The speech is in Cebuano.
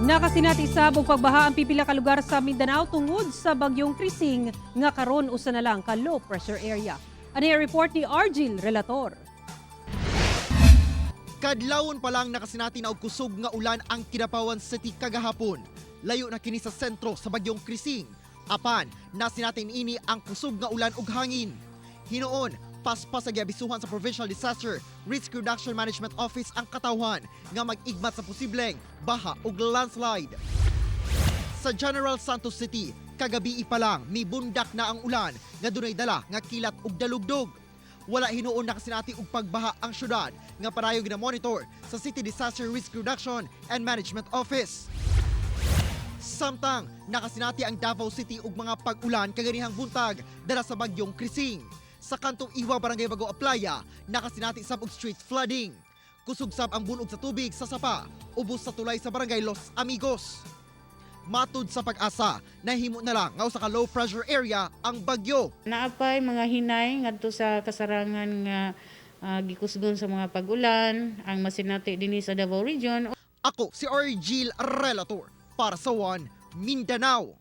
Nakasinati sab og pagbaha ang pipila ka lugar sa Mindanao tungod sa bagyong Crising nga karon usa na lang ka low pressure area. Ani ang report ni Argil Relator. Kadlawon pa lang nakasinati na og kusog nga ulan ang Kidapawan City kagahapon. Layo na kini sa sentro sa bagyong Crising. Apan, nasinatin ini ang kusog nga ulan ug hangin. Hinuon, paspas sa giabisuhan sa Provincial Disaster Risk Reduction Management Office ang katawhan nga mag-igmat sa posibleng baha ug landslide. Sa General Santos City, kagabi pa lang mibundak na ang ulan nga dunay dala nga kilat ug dalugdog. Wala hinuon nakasinati og pagbaha ang syudad nga padayon gina-monitor sa City Disaster Risk Reduction and Management Office. Samtang nakasinati ang Davao City og mga pag-ulan kaganihang buntag dala sa bagyong Crising. Sa kantong Iwa, Barangay Bago Aplaya, nakasinati sab og street flooding. Kusog sab ang bunog sa tubig sa sapa, ubos sa tulay sa Barangay Los Amigos. Matud sa PAGASA, nahimo na lang nga usa ka low pressure area ang bagyo. Naapay mga hinay ngadto sa kasarangan nga gikusgon sa mga pag-ulan ang masinati dinhi sa Davao Region. Ako si Argil Relator para sa One Mindanao.